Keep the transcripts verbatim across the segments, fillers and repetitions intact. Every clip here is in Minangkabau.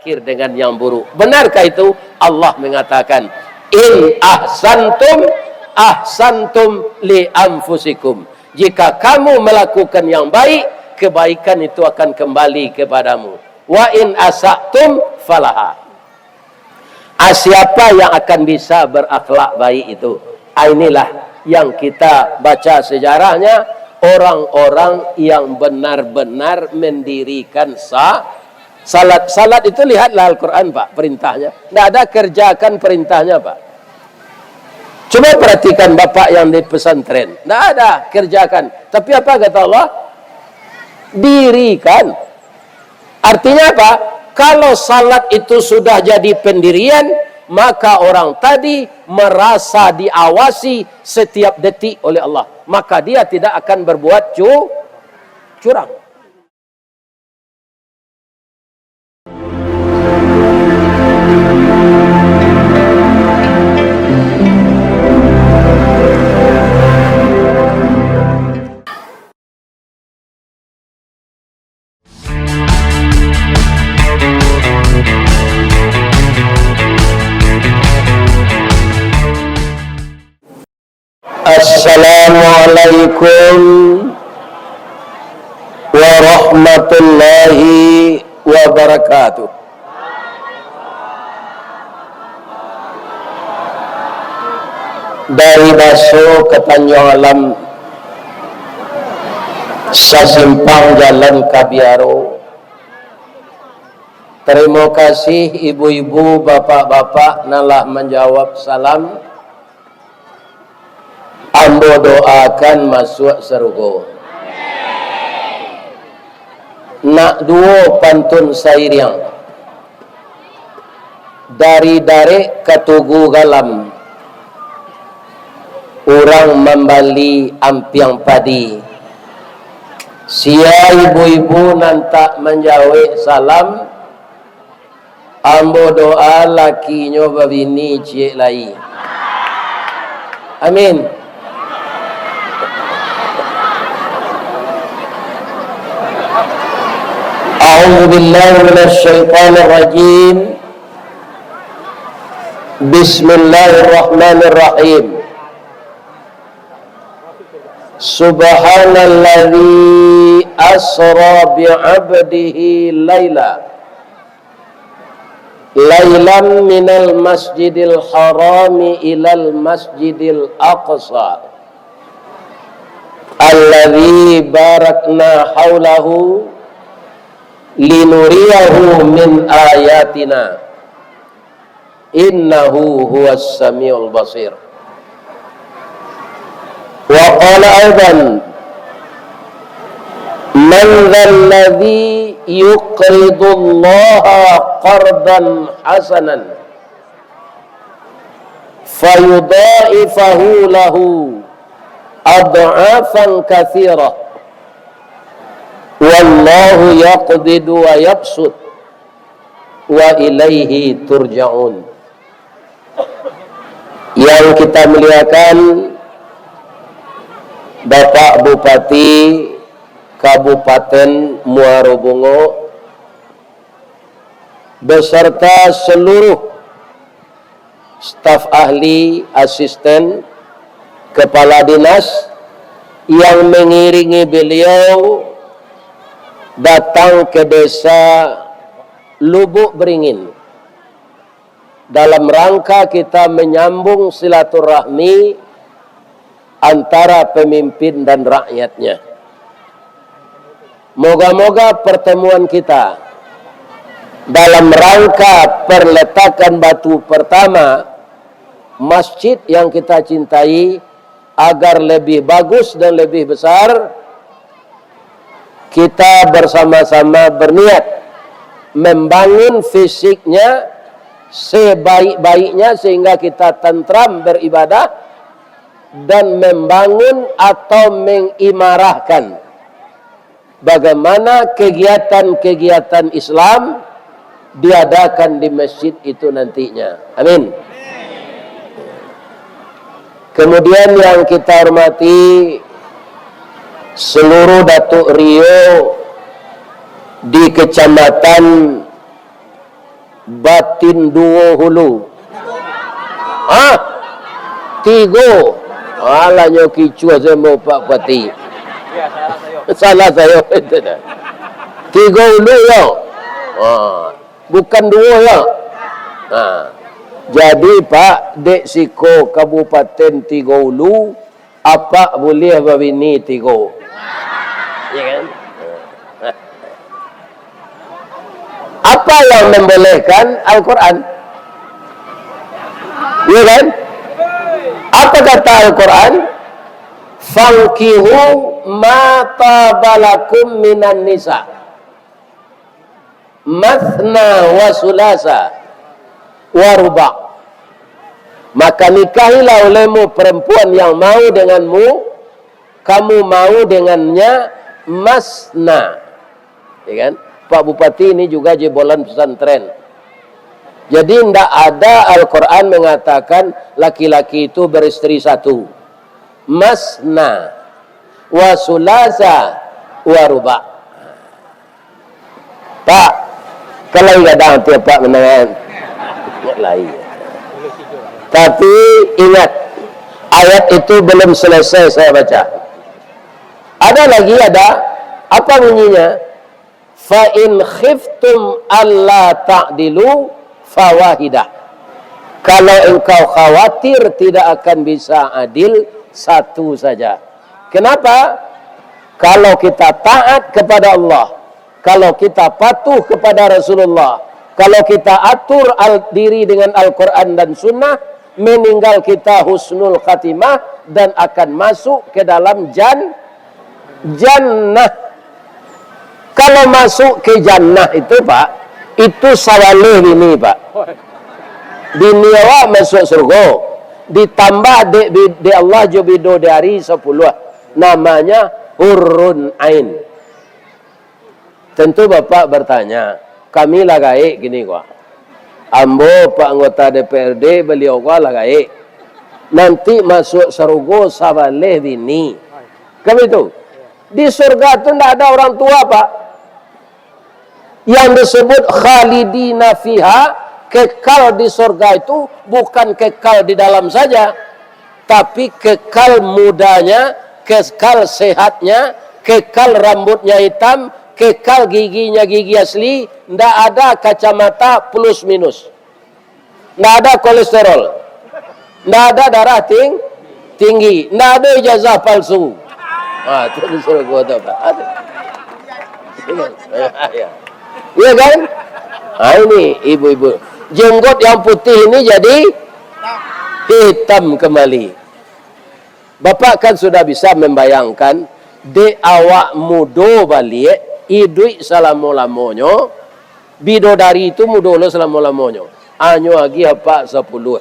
berakhir dengan yang buruk. Benarkah itu? Allah mengatakan, "In ahsantum, ahsantum li anfusikum." Jika kamu melakukan yang baik, kebaikan itu akan kembali kepadamu. "Wa in asa'tum falaha." Ah, siapa yang akan bisa berakhlak baik itu? Ah, inilah yang kita baca sejarahnya, orang-orang yang benar-benar mendirikan sa-, salat. Salat itu lihatlah Al-Quran, Pak, perintahnya. Ndak ada kerjakan perintahnya, Pak. Coba perhatikan bapak yang di pesantren. Ndak ada kerjakan. Tapi apa kata Allah? Dirikan. Artinya apa? Kalau salat itu sudah jadi pendirian, maka orang tadi merasa diawasi setiap detik oleh Allah. Maka dia tidak akan berbuat cu-, curang. Assalamualaikum warahmatullahi wabarakatuh. Dari Baso ka Tanjuang Alam, sasimpang jalan ka Biaro. Tarimo kasih ibu-ibu, bapak-bapak nan lah manjawab salam. Ambo doakan masuak sarugo. Nak duo pantun sairiang. Dari Darek ka Tugu Galam, urang mambali ampiang padi. Sia ibu-ibu nan tak manjawek salam, ambo doa lakinyo babini ciek lai. Amin. A'udzubillahi minasyaitonirrajim. Bismillahirrahmanirrahim. Subhanalladzi asra bi'abdihi laila. Lailam minal masjidil harami ilal masjidil aqsa. Alladzi barakna haulahu linuriyahu min ayatina. Innahu huwas samiul basir. Wa qala aidan, "Man dzalladzi yuqridullaha qardan hasanan, fayudha'ifahu lahu ad'afan katsirah, wallahu yaqbidu wa yabsut, wa ilaihi turja'un." Yang kita muliakan Bapak Bupati Kabupaten Muaro Bungo beserta seluruh staf ahli, asisten, kepala dinas yang mengiringi beliau datang ke desa Lubuk Beringin dalam rangka kita menyambung silaturahmi antara pemimpin dan rakyatnya. Moga-moga pertemuan kita dalam rangka perletakan batu pertama masjid yang kita cintai, agar lebih bagus dan lebih besar, kita bersama-sama berniat membangun fisiknya sebaik-baiknya sehingga kita tentram beribadah, dan membangun atau mengimarahkan bagaimana kegiatan-kegiatan Islam diadakan di masjid itu nantinya. Amin. Kemudian yang kita hormati seluruh Datuk Rio di Kecamatan Batin duo hulu. Hah? Tigo. Alah nyo kicuah samo Pak Bupati. Salah sayo itu dah. Tigo hulu yo. Ha. Bukan duo yo. Ha. Jadi Pak, dek siko Kabupaten Tigo Hulu, apak buliah babini tigo. Ya kan? Apa yang membolehkan? Al-Quran. Ya kan? Apa kata Al-Quran? "Fankihu ma tabalakum minan nisa." Matsna wa sulasa wa ruba'. Maka nikahilah olehmu perempuan yang mau denganmu, kamu mau dengannya masna. Ya kan? Pak Bupati ini juga jebolan pesantren. Jadi, ndak ada Al-Quran mengatakan laki-laki itu beristri satu. Masna, wa sulasa, wa ruba'. Pak, kan lai gadang ati Apak mandangan. Ingat lai. Tapi ingat, ayat itu belum selesai saya baca. Ada lagi, ada. Apa bunyinya? "Fa in khiftum alla ta'dilu fawahidah." Kalau engkau khawatir tidak akan bisa adil, satu saja. Kenapa? Kalau kita taat kepada Allah, kalau kita patuh kepada Rasulullah, kalau kita atur al-, diri dengan Al-Quran dan Sunnah, meninggal kita husnul khatimah dan akan masuk ke dalam jan-, jannah. Kalau masuk ke jannah itu, Pak, itu sabaleh bini, Pak. Bini awak masuk surga, ditambah dek bi-, dek Allah jo bidodari sapuluah. Namanya hurun ain. Tentu Bapak bertanya, "Kami lah gaek kini ko. Ambo, Pak Anggota D P R D, baliau ko lah gaek. Nanti masuk sarugo sabaleh bini." Kan begitu? Di surga tu ndak ada orang tua, Pak. Yang disebut khalidina fiha, kekal di surga itu bukan kekal di dalam saja, tapi kekal mudanya, kekal sehatnya, kekal rambutnya hitam, kekal giginya gigi asli, ndak ada kacamata plus minus. Ndak ada kolesterol. Ndak ada darah ting-, tinggi. Ndak ada ijazah palsu. Ha, tu disuruh gua tu, Pak. Ada. Iya. Iya kan? Ha, ini ibu-ibu. Jenggot yang putih ini jadi hitam kembali. Bapak kan sudah bisa membayangkan, dek awak mudo baliak, iduik salamo-lamonyo, bidodari tu mudo lo salamo-lamonyo. Anyo agiah apak sapuluah.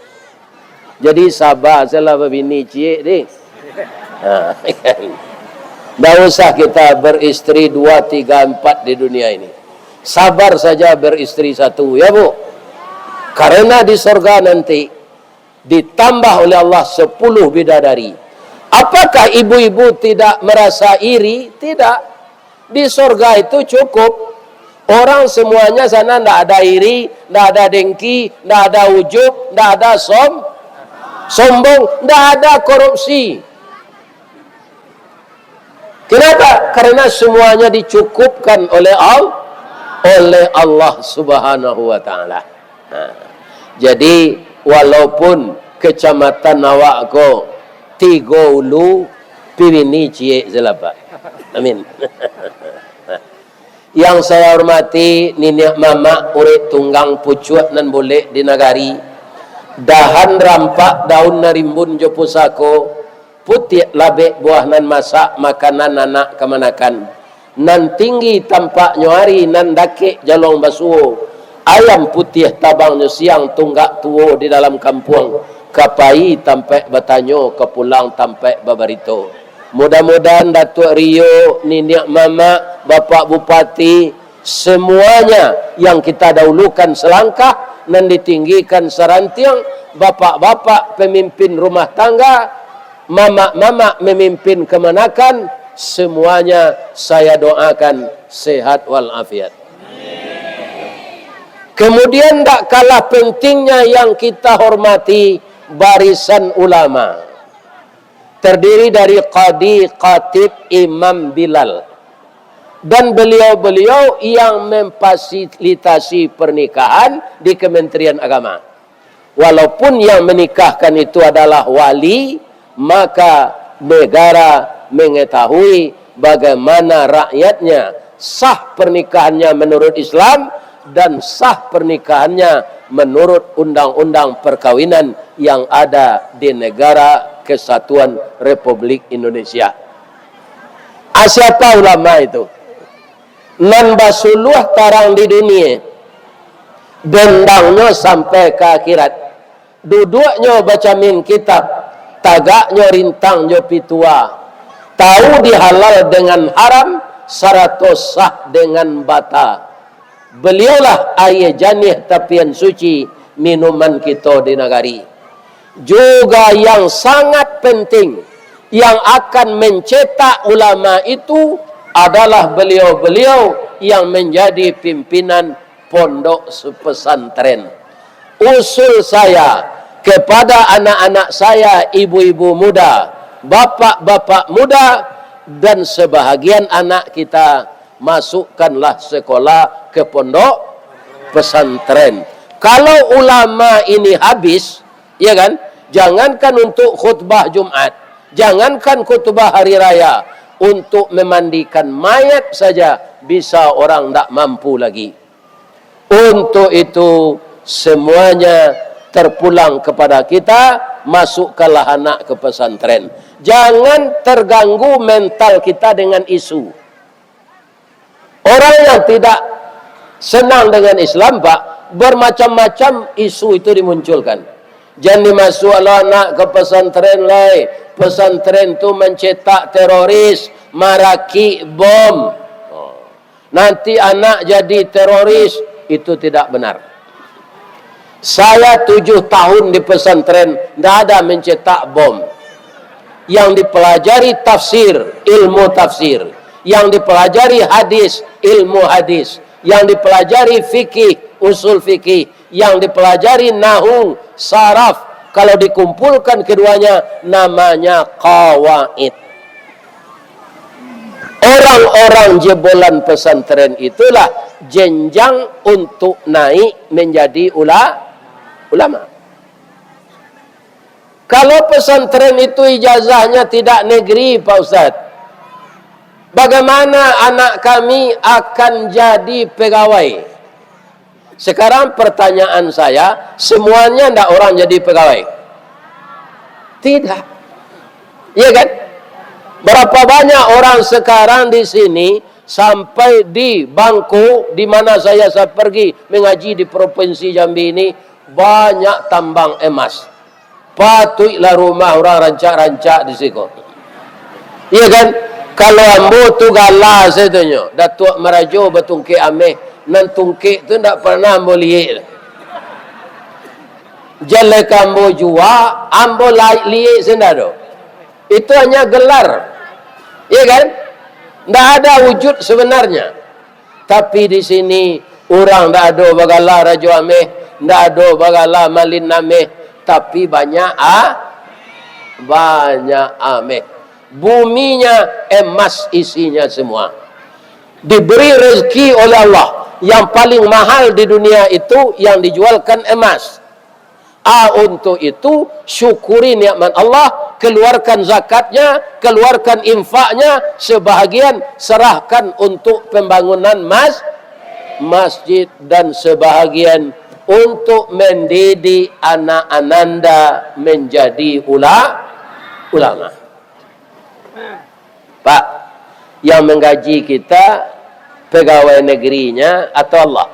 Jadi, saba sajolah babini ciek, deh. Ha, kan. Ndak usah kita beristri dua, tiga, empat di dunia ini. Sabar saja beristri satu, ya, Bu? Karena di sorga nanti, ditambah oleh Allah sepuluh bidadari. Apakah ibu-ibu tidak merasa iri? Tidak. Di sorga itu cukup. Orang semuanya sana ndak ada iri, ndak ada dengki, ndak ada ujub, ndak ada som-, sombong, ndak ada korupsi. Kenapa? Karena semuanya dicukupkan oleh Al-, oleh Allah Subhanahu wa Ta'ala. Ha. Jadi, walaupun kecamatan awak ko tigo ulu, pibini ciek sajolah, Pak. Amin. Yang saya hormati niniak mamak urek tunggang pucuak nan bulek di nagari, dahan rampak daun nan rimbun jo pusako, putiak labek buah nan masak makanan anak kamanakan, nan tinggi tampaknyo ari, nan dakek jalong basuo, ayam putiah tabangnyo siang, tunggak tuo di dalam kampuang, ka pai tampaik batanyo, ka pulang tampaik babarito. Mudah-mudahan Datuak Rio, niniak mamak, Bapak Bupati, semuanya yang kita dahulukan selangkah, nan ditinggikan sarantiang, bapak-bapak pemimpin rumah tangga, mamak-mamak memimpin kamanakan, semuanya saya doakan sehat walafiat. Kemudian, ndak kalah pentingnya yang kita hormati, barisan ulama. Terdiri dari qadi, khatib, imam, bilal. Dan beliau-beliau yang memfasilitasi pernikahan di Kementerian Agama. Walaupun yang menikahkan itu adalah wali, maka negara mengetahui bagaimana rakyatnya, sah pernikahannya menurut Islam dan sah pernikahannya menurut undang-undang perkawinan yang ada di Negara Kesatuan Republik Indonesia. Ah, siapa ulama itu? Nan basuluah tarang di dunia, dendangnyo sampai ka akhirat. Duduaknyo bacamin kitab, tagaknyo rintang jo pitua. Tahu di halal dengan haram, sarato sah dengan bata. Beliaulah aia janiah tapian suci, minuman kito di nagari. Juga yang sangat penting, yang akan mencetak ulama itu adalah beliau-beliau yang menjadi pimpinan pondok pesantren. Usul saya kepada anak-anak saya, ibu-ibu muda, bapak-bapak muda, dan sebahagian anak kita, masukkanlah sekolah ke pondok pesantren. Kalau ulama ini habis, ya kan, jangankan untuk khutbah Jumat, jangankan khutbah hari raya, untuk memandikan mayat saja bisa orang ndak mampu lagi. Untuk itu, semuanya terpulang kepada kita, masukkanlah anak ke pesantren. Jangan terganggu mental kita dengan isu. Orang yang tidak senang dengan Islam, Pak, bermacam-macam isu itu dimunculkan. "Jan dimasuak lo anak ke pesantren lai. Pesantren tu mencetak teroris, marakik bom. Oh. Nanti anak jadi teroris." Itu tidak benar. Saya tujuh tahun di pesantren, ndak ada mencetak bom. Yang dipelajari tafsir, ilmu tafsir. Yang dipelajari hadis, ilmu hadis. Yang dipelajari fikih, usul fikih. Yang dipelajari nahu, saraf. Kalau dikumpulkan keduanya, namanya qawaid. Orang-orang jebolan pesantren itulah jenjang untuk naik menjadi ula-, ulama. Kalau pesantren itu ijazahnya tidak negeri, Pak Ustaz, bagaimana anak kami akan jadi pegawai? Sekarang pertanyaan saya, semuanya ndak orang jadi pegawai? Tidak. Iya kan? Berapa banyak orang sekarang di sini, sampai di Bangko, di mana saya, saya pergi mengaji di Provinsi Jambi ini, banyak tambang emas. Patuiklah rumah urang rancak-rancak di siko. Iya kan? Kalau ambo tu gala sajo tu nyo, Datuak Marajo batungkek ameh, nan tungkek tu ndak pernah ambo liek. Jaleh ka ambo jua, ambo lai-, liek sajo ndak ado. Itu hanya gelar. Iya kan? Ndak ada wujud sebenarnya. Tapi di sini, urang ndak ado bagala Rajo Ameh, ndak ado bagala Malin Ameh, tapi banyak a-, banyak ameh. Buminya emas isinya semua. Diberi rezeki oleh Allah. Yang paling mahal di dunia itu yang dijualkan emas. A, untuk itu, syukuri nikmat Allah, keluarkan zakatnya, keluarkan infaknya, sebahagian serahkan untuk pembangunan mas-, masjid, dan sebahagian untuk mendidik anak ananda menjadi ula-, ulama. Pak, yang menggaji kita pegawai negerinya atau Allah?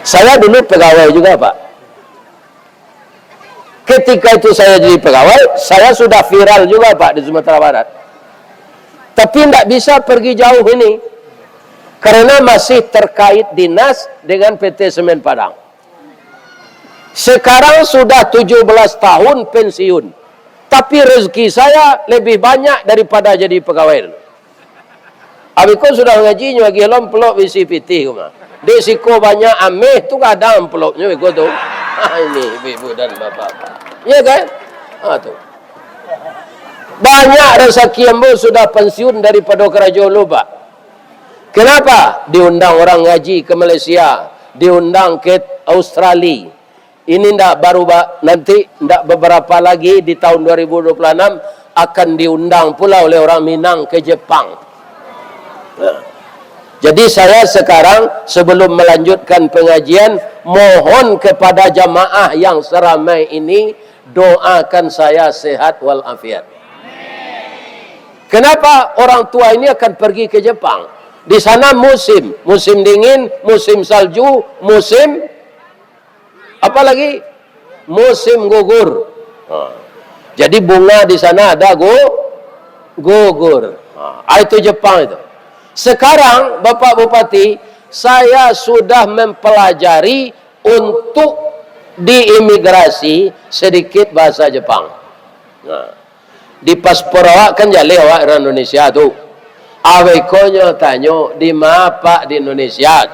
Saya dulu pegawai juga, Pak. Ketika itu saya jadi pegawai, saya sudah viral juga, Pak, di Sumatera Barat. Tapi ndak bisa pergi jauh ini, karena masih terkait dinas dengan P T Semen Padang. Sekarang sudah tujuh belas tahun pensiun, tapi rezeki saya lebih banyak daripada jadi pegawai. Abih ko sudah ngaji, nyo agiah lo amplop isi pitih ko mah. Dek siko banyak ameh tu, gadang amplopnyo beko tu. Ha, ini ibu-ibu dan bapak-bapak. Iya kan? Ha, tu. Banyak rasaki ambo sudah pensiun daripado karajo lu, Pak. Kenapa? Diundang orang ngaji ke Malaysia, diundang ke Australia. Ini ndak baru, ba-, nanti ndak beberapa lagi di tahun dua ribu dua puluh enam akan diundang pula oleh orang Minang ke Jepang. Nah. Jadi saya sekarang sebelum melanjutkan pengajian, mohon kepada jamaah yang seramai ini, doakan saya sehat walafiat. Kenapa orang tua ini akan pergi ke Jepang? Di sana musim, musim dingin, musim salju, musim apa lagi? Musim gugur. Ha. Jadi bunga di sana ada gu-, gugur. Ha. Ah, itu Jepang itu. Sekarang, Bapak Bupati, saya sudah mempelajari untuk di imigrasi sedikit bahasa Jepang. Nah. Di paspor awak kan jaleh awak urang Indonesia tu. Awak ikonyo tanyo, "Di ma, Pak?" "Di Indonesia."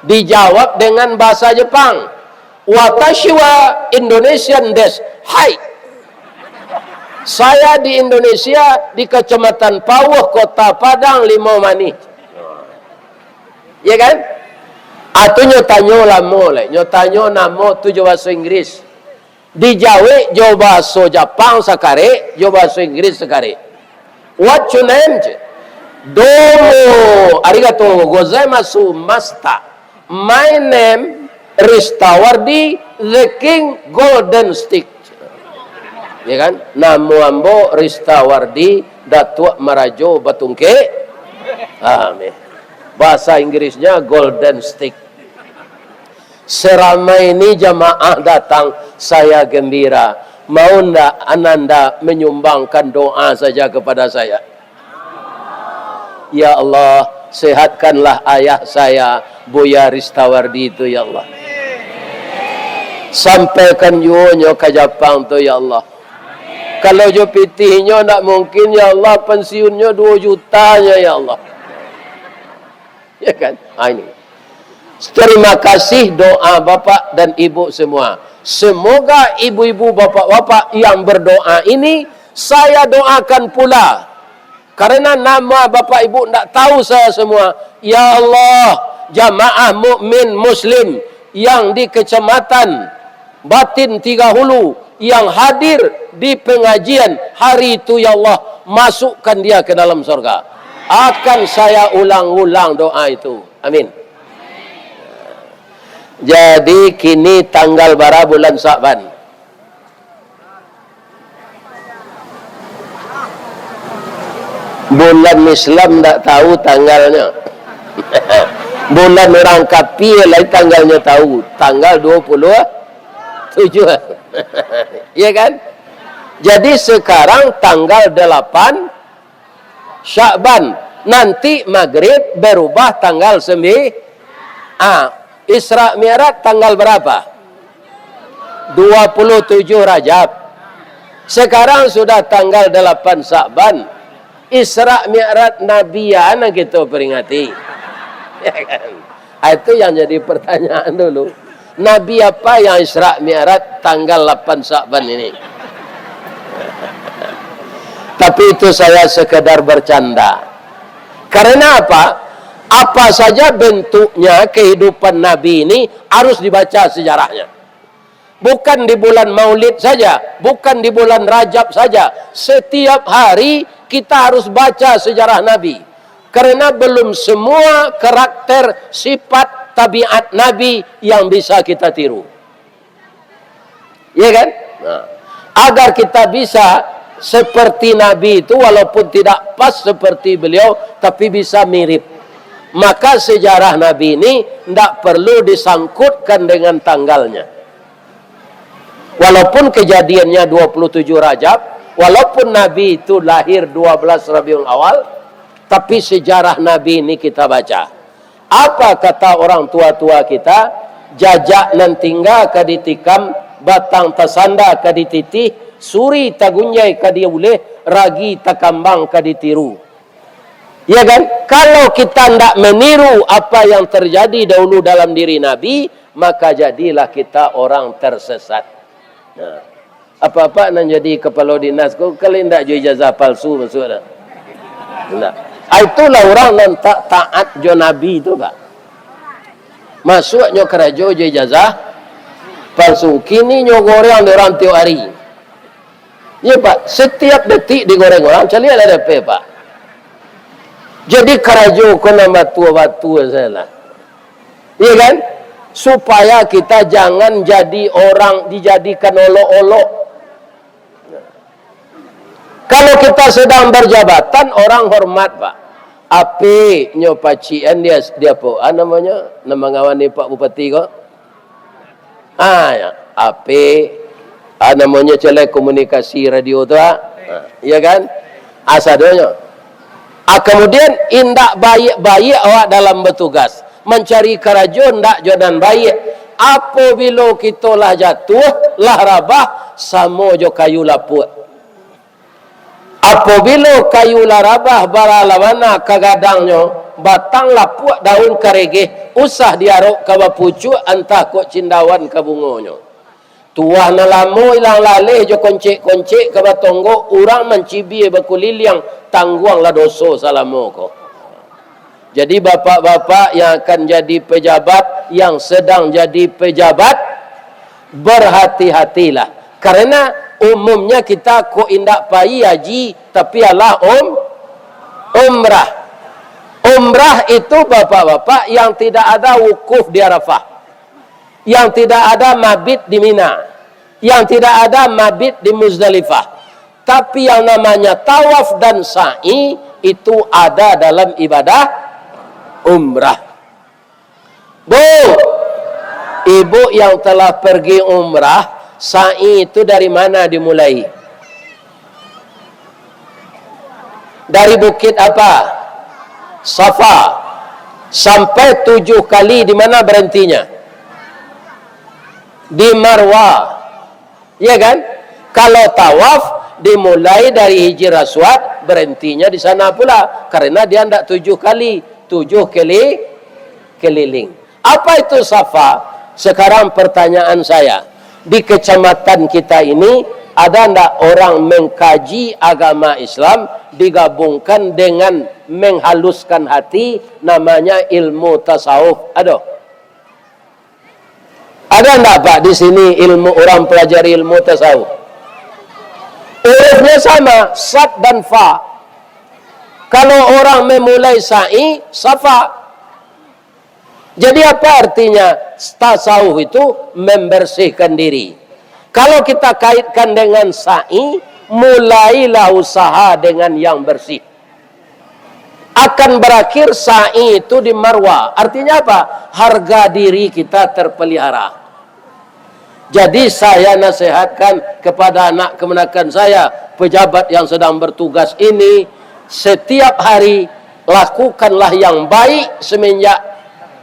Dijawab dengan bahasa Jepang, "Watashi wa Indonesian desu." "Hai. Saya di Indonesia, di Kecamatan Pauh, Kota Padang, Limau Manih." Ya kan? Atu nyo tanyo lamo lai. Nyo tanyo namo tu jo bahaso Inggris. Dijawek jo bahaso Japang sakarek, jo bahaso Inggris sakarek. "What your name?" cek. "Domo arigato gozaimasu, master. My name Ristawardi, the King Golden Stick." Ya kan? "Namo ambo Ristawardi, Datuak Marajo Batungkek." Amin. Bahasa Inggrisnya Golden Stick. Seramai ini jamaah datang, saya gembira. Mau ndak ananda menyumbangkan doa saja kepada saya? Ya Allah, sehatkanlah ayah saya, Buya Ristawardi itu, ya Allah. Sampaikan juo nyo ka Japang tu, ya Allah. Kalau jo pitihnyo, ndak mungkin, ya Allah, pensiunnyo duo juta nyo, ya Allah. Ya kan? Ha, ini. Terima kasih doa bapak dan ibu semua. Semoga ibu-ibu, bapak-bapak yang berdoa ini, saya doakan pula. Karena nama bapak ibu ndak tahu saya semua. Ya Allah, jamaah mukmin muslim yang di Kecamatan Batin Tiga Hulu yang hadir di pengajian hari itu, ya Allah, masukkan dia ke dalam surga. Akan saya ulang-ulang doa itu. Amin. Jadi, kini tanggal bara bulan Sa'ban? Bulan Islam ndak tahu tanggalnya. Bulan orang kafir lai tanggalnya tahu, tanggal dua puluh tujuh. Iya kan? Jadi sekarang tanggal delapan Sya'ban, nanti Maghrib berubah tanggal sembi-, ah, Isra Mi'raj tanggal berapa? Dua puluh tujuh Rajab. Sekarang sudah tanggal delapan Sa'ban. Isra Mi'raj Nabi ya nan kita peringati. Ya kan? Ah, itu yang jadi pertanyaan dulu. Nabi apa yang Isra Mi'raj tanggal delapan Sa'ban ini? Tapi itu saya sekedar bercanda. Karena apa? Apa saja bentuknya kehidupan Nabi ini harus dibaca sejarahnya. Bukan di bulan Maulid saja, bukan di bulan Rajab saja. Setiap hari kita harus baca sejarah Nabi. Karena belum semua karakter, sifat, tabiat Nabi yang bisa kita tiru. Ya kan? Nah, agar kita bisa seperti Nabi itu, walaupun tidak pas seperti beliau, tapi bisa mirip. Maka sejarah Nabi ini ndak perlu disangkutkan dengan tanggalnya. Walaupun kejadiannya dua puluh tujuh Rajab, walaupun Nabi itu lahir dua belas Rabiul Awal, tapi sejarah Nabi ini kita baca. Apa kata orang tua-tua kita? "Jajak nan tingga ka ditikam, batang tasanda ka dititih, suri tagunjai ka diuleh, ragi takambang ka ditiru." Ya kan? Kalau kita ndak meniru apa yang terjadi dahulu dalam diri Nabi, maka jadilah kita orang tersesat. Nah, apa-apa nan jadi kepala dinas ko, kalau ndak jo ijazah palsu masuk dah. Ndak. Ah, itulah orang nan tak taat jo Nabi tu, Pak. Masuknyo karajo jo ijazah palsu. Kini nyo goreng dek orang tiok hari. Iya, Pak. Setiap detik digoreng orang, caliaklah D P, Pak. Jadi karajo ko nan batua-batua sajolah. Iya kan? Supaya kita jangan jadi orang dijadikan olok-olok. Kalau kita sedang berjabatan, orang hormat, Pak. Ape nyo pacikan dia, dia apa? Ah, namanya, nama ngawan ni Pak Bupati ko? Ah, ya. Ape, ah, namonyo celek komunikasi radio tu, ah. Ah, iya kan? Ah, sadonyo. Ah, kemudian, indak baiak-baiak awak dalam batugas. Mancari karajo ndak jo nan baiak. Apobilo kito lah jatuah, lah rabah, samo jo kayu lapuak. Apobilo kayu lah rabah, bara lah bana ka gadangnyo, batang lapuak, daun karegeh, usah diarok ka bapucuak, antah kok cindawan ka bungonyo. Tuah nan lamo ilang laleh jo koncek-koncek ka batonggok, urang mancibia bakuliliang, tangguanglah doso salamo ko. Jadi, bapak-bapak yang akan jadi pejabat, yang sedang jadi pejabat, berhati-hatilah. Karena umumnya kita kok indak pai haji, tapi alah um-, umrah. Umrah itu, bapak-bapak, yang tidak ada wukuf di Arafah, yang tidak ada mabit di Mina, yang tidak ada mabit di Muzdalifah. Tapi yang namanya tawaf dan sa'i itu ada dalam ibadah umrah. Bu, ibu yang telah pergi umrah, sa'i itu dari mana dimulai? Dari bukit apa? Safa. Sampai tujuh kali, di mana berhentinya? Di Marwah. Iya kan? Kalau tawaf, dimulai dari Hijir Aswad, berhentinya di sana pula. Karena dia ndak tujuh kali, tujuh keli-, keliling. Apa itu Safa? Sekarang pertanyaan saya, di kecamatan kita ini, ada ndak orang mengkaji agama Islam digabungkan dengan menghaluskan hati, namanya ilmu tasawuf? Ada? Ada ndak, Pak, di sini ilmu, orang pelajari ilmu tasawuf? Hurufnya sama, sad dan fa. Kalau orang memulai sa'i, safa. Jadi, apa artinya tasawuf itu? Membersihkan diri. Kalau kita kaitkan dengan sa'i, mulailah usaha dengan yang bersih. Akan berakhir sa'i itu di Marwah. Artinya apa? Harga diri kita terpelihara. Jadi, saya nasihatkan kepada anak kemenakan saya, pejabat yang sedang bertugas ini, setiap hari lakukanlah yang baik semenjak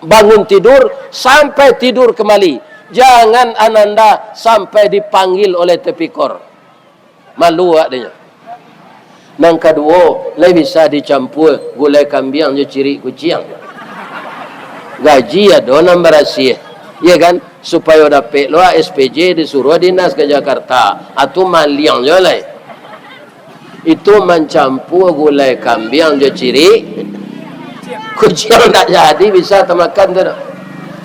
bangun tidur sampai tidur kembali. Jangan ananda sampai dipanggil oleh tipikor. Malu awak dek nyo. Nan kaduo, lai bisa dicampua gulai kambiang jo cirik kuciang. Gaji ado nan barasiah, iya kan? Supayo dapek lo S P J, disuruah dinas ka Jakarta. Atu maliang jo lai. Itu mancampua gulai kambiang jo cirik kuciang, ndak jadi bisa tamakan tu doh.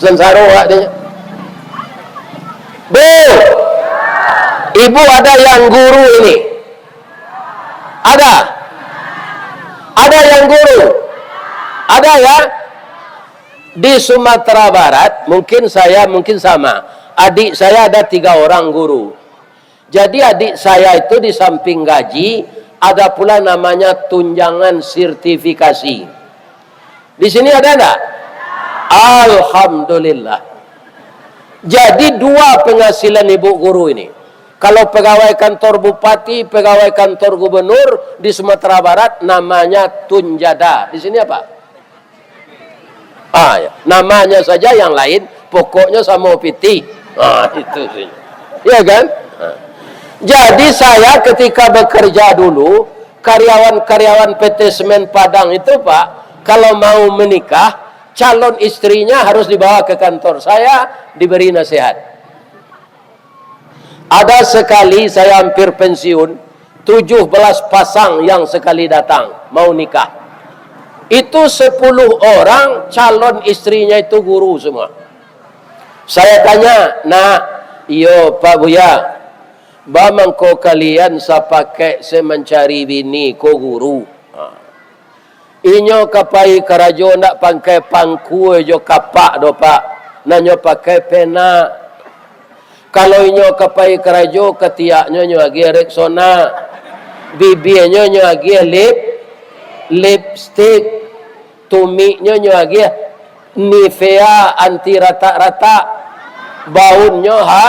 Sansaro awak dek nyo. Bu, ibu ada yang guru ini? Ada? Ada yang guru? Ada ya? Di Sumatera Barat, mungkin saya, mungkin sama. Adik saya ada tiga orang guru. Jadi, adik saya itu di samping gaji, ada pula namanya tunjangan sertifikasi. Di sini ada ndak? Alhamdulillah. Jadi, dua penghasilan ibu guru ini. Kalau pegawai kantor bupati, pegawai kantor gubernur di Sumatera Barat, namanya tunjada. Di sini apa? Ah, ya. Namanya saja yang lain, pokoknya sama pitih. Ah, itu sih. Ya kan? Ah. Jadi, saya ketika bekerja dulu, Karyawan-karyawan P T Semen Padang itu, Pak, kalau mau menikah, calon istrinya harus dibawa ke kantor saya, diberi nasihat. Ada sekali saya hampir pensiun, tujuh belas pasang yang sekali datang mau nikah. Itu sepuluh orang calon istrinya itu guru semua. Saya tanya, "Nak, iyo, Pak Buya, ba mangko kalian sapakaik se mancari bini ko guru?" Ha. Inyo ka pai karajo ndak pakai pangkua jo kapak doh, Pak. Nan nyo pakai pena. Kalau inyo ka pai karajo, katiaknyo nyo agiah Rexona. Bibianyo nyo agiah lip, lipstik. Tumiknyo nyo agiah Nivea anti ratak-ratak. Baunnyo ha,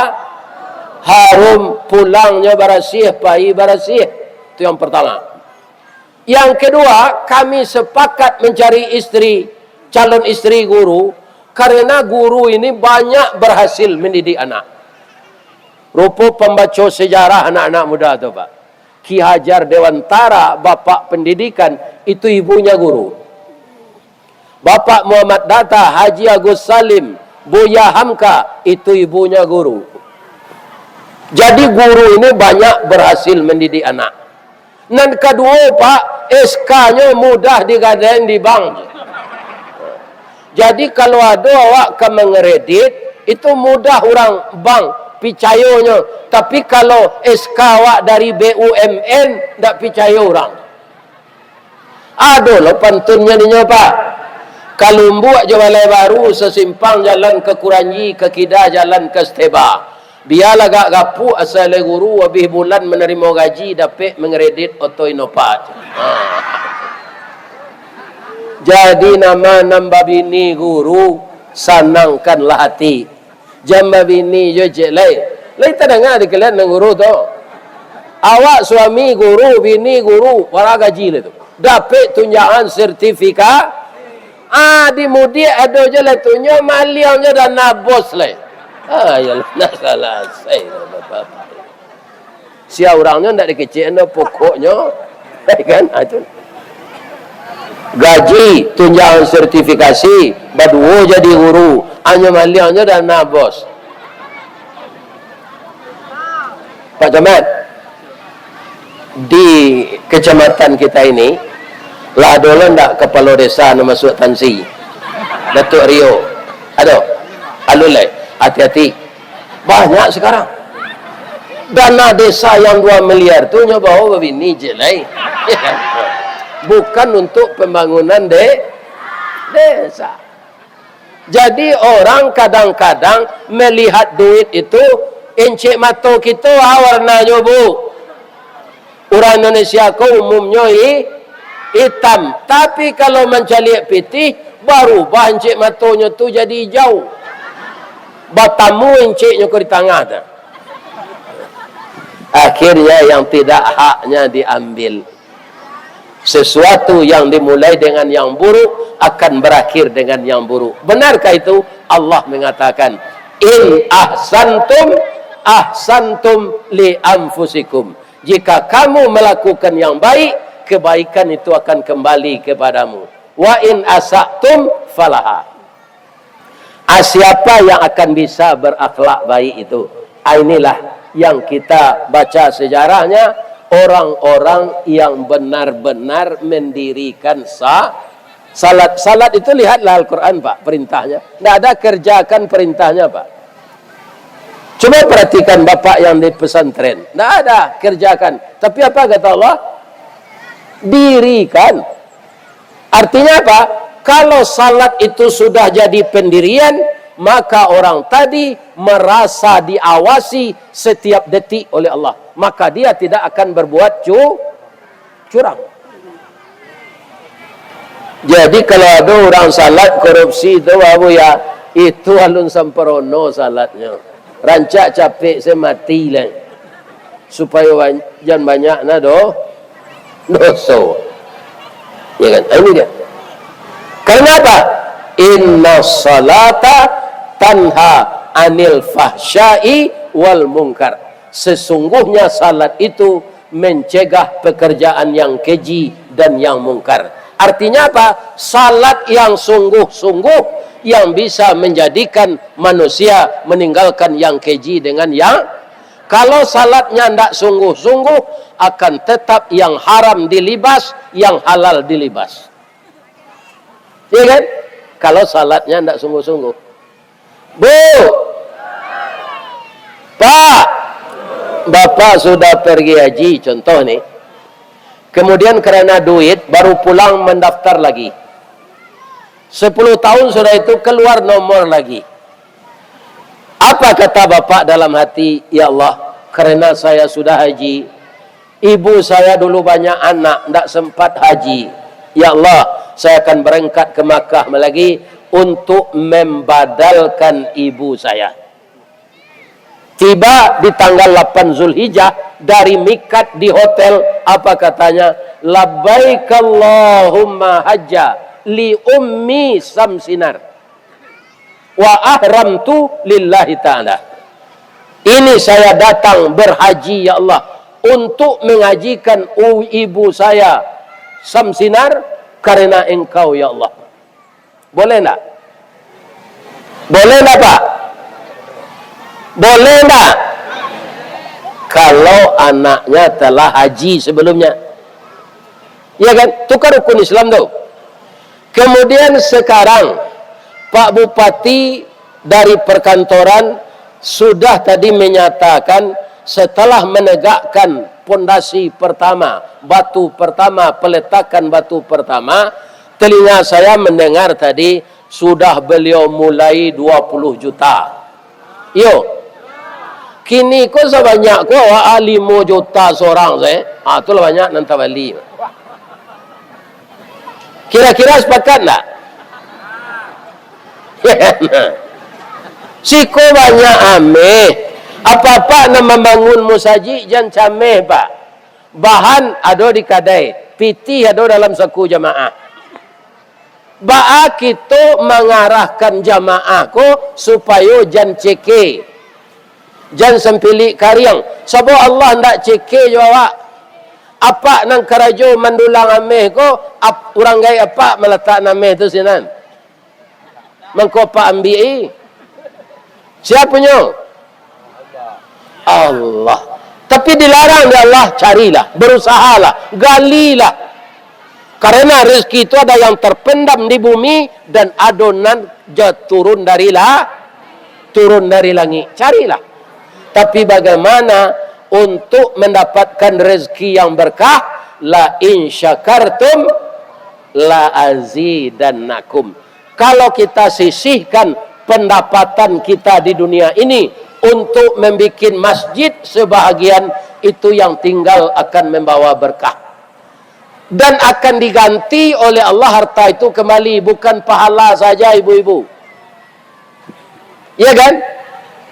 harum, pulangnyo barasiah, pai barasiah. Itu yang pertama. Yang kedua, kami sepakat mencari istri, calon istri guru, karena guru ini banyak berhasil mendidik anak. Rupo pembaco sejarah anak-anak muda tu, Pak. Ki Hajar Dewantara, bapak pendidikan, itu ibunya guru. Bapak Muhammad Data, Haji Agus Salim, Buya Hamka, itu ibunya guru. Jadi guru ini banyak berhasil mendidik anak. Nan kaduo, Pak, S K-nyo mudah digadaian di bank. Jadi, kalau ado awak ka mangeredit, itu mudah urang bank picayonyo. Tapi, kalau S K awak dari B U M N, ndak picayo urang. Ado lo pantunnyo dinyo, Pak. Kalumbuak jo Balai Baru, sasimpang jalan ka Kuranji, ka kida jalan ka Steba. Bialah agak gapuak, asal lai guru, abih bulan manarimo gaji, dapek mangeredit oto Innova. Ha. Jadi, nama nan babini guru, sanangkanlah hati. Jan babini jo ciek lai. Lai tadanga di kalian nan guru tu? Awak suami guru, bini guru, bara gaji lai tu. Dapek tunjangan sertifika-, Ah, di mudiak ado je lah tu, nyo maliang nyo dana bos lai. Ah, iyolah, nak salasai lah, Bapak. Sia urangnyo ndak dikecek ando, pokoknyo, kan? Ah, itu. Gaji, tunjangan sertifikasi, baduo jadi guru, anyo maliang nyo dana bos. Pak Camat, di kecamatan kita ini, lah ado lo ndak kapalo desa nan masuak tansi? Datuk Rio. Ado? Alun lai. Hati-hati. Banyak sekarang. Dana desa yang dua miliar tu nyo bao babini ciek lai. Bukan untuk pembangunan de-, desa. Jadi, orang kadang-kadang melihat duit itu, encik mato kito, ah, warnanyo, Bu. Urang Indonesia ko umumnyo i-, itam. Tapi, kalau mancaliak pitih, barubah encik matonyo tu jadi ijau. Batamu enciknyo ko di tangah tu. Akhirnya, yang tidak haknya diambil. Sesuatu yang dimulai dengan yang buruk akan berakhir dengan yang buruk. Benarkah itu? Allah mengatakan, "In ahsantum, ahsantum li anfusikum." Jika kamu melakukan yang baik, kebaikan itu akan kembali kepadamu. "Wa in asa'tum falaha." Ah, siapa yang akan bisa berakhlak baik itu? Ah, inilah yang kita baca sejarahnya, orang-orang yang benar-benar mendirikan sa-, salat. Salat itu lihatlah Al-Quran, Pak, perintahnya. Ndak ada kerjakan perintahnya, Pak. Coba perhatikan Bapak yang di pesantren. Ndak ada kerjakan. Tapi apa kata Allah? Dirikan. Artinya apa? Kalau salat itu sudah jadi pendirian, maka orang tadi merasa diawasi setiap detik oleh Allah. Maka dia tidak akan berbuat cu-, curang. Jadi, kalau ada orang salat korupsi tu, Abu, ya, itu alun samperono salatnya. Rancak capek se mati lah. Supayo ban-, jan banyak nah do-, doso. Ya kan? Ah, ini dia. Karena apa? Inna salata tanha anil fahsyai wal munkar. Sesungguhnya salat itu mencegah pekerjaan yang keji dan yang mungkar. Artinya apa? Salat yang sungguh-sungguh yang bisa menjadikan manusia meninggalkan yang keji dengan yang, kalau salatnya ndak sungguh-sungguh, akan tetap yang haram dilibas, yang halal dilibas. Iya kan? Kalau salatnya ndak sungguh-sungguh. Bu, Pak, Bapak sudah pergi haji, contoh ni. Kemudian karena duit, baru pulang mendaftar lagi. Sepuluh tahun sudah itu, keluar nomor lagi. Apa kata Bapak dalam hati, "Ya Allah, karena saya sudah haji, ibu saya dulu banyak anak, ndak sempat haji. Ya Allah, saya akan berangkat ke Makkah lagi untuk membadalkan ibu saya." Tiba di tanggal lapan Zulhijjah, dari mikat di hotel, apa katanya? "Labbaik Allahumma hajja li ummi Samsinar. Wa ahramtu lillahi ta'ala." Ini saya datang berhaji, ya Allah, untuk menghajikan u-, ibu saya Samsinar karena Engkau, ya Allah. Boleh ndak? Boleh ndak, Pak? Boleh ndak? Kalau anaknya telah haji sebelumnya. Ya kan? Itu kan rukun Islam tu. Kemudian sekarang, Pak Bupati dari perkantoran sudah tadi menyatakan, setelah menegakkan pondasi pertama, batu pertama, peletakan batu pertama, telinga saya mendengar tadi, sudah beliau mulai dua puluh juta. Iyo. Kini ko sabanyak ko awak, ah, limo juta sorang sae. Ah, tu lah banyak nan tabali. Kira-kira sepakat ndak? Siko banyak ameh. Apak-apak nan mambangun musajik, jan cameh, Pak. Bahan ado di kadai, pitih ado dalam saku jamaah. Baa kito mangarahkan jamaah ko supayo jan ceke, jan sampilik kariang? Sabab Allah ndak ceke jo awak. Apak nan karajo mandulang ameh ko, ap-, urang gaek apak malatak ameh tu sinan. Mangko apak ambiak i. Sia punyo? Allah. Tapi dilarang dek Allah, carilah, berusahalah, galilah. Karena rezeki itu ada yang terpendam di bumi dan ado nan ja-, turun dari la-, turun dari langik. Carilah. Tapi bagaimana untuk mendapatkan rezeki yang berkah? La in syakartum la azidannakum. Kalau kita sisihkan pendapatan kita di dunia ini untuk membuat masjid sebahagian, itu yang tinggal akan membawa berkah. Dan akan diganti oleh Allah harta itu kembali, bukan pahala saja, ibu-ibu. Ya kan?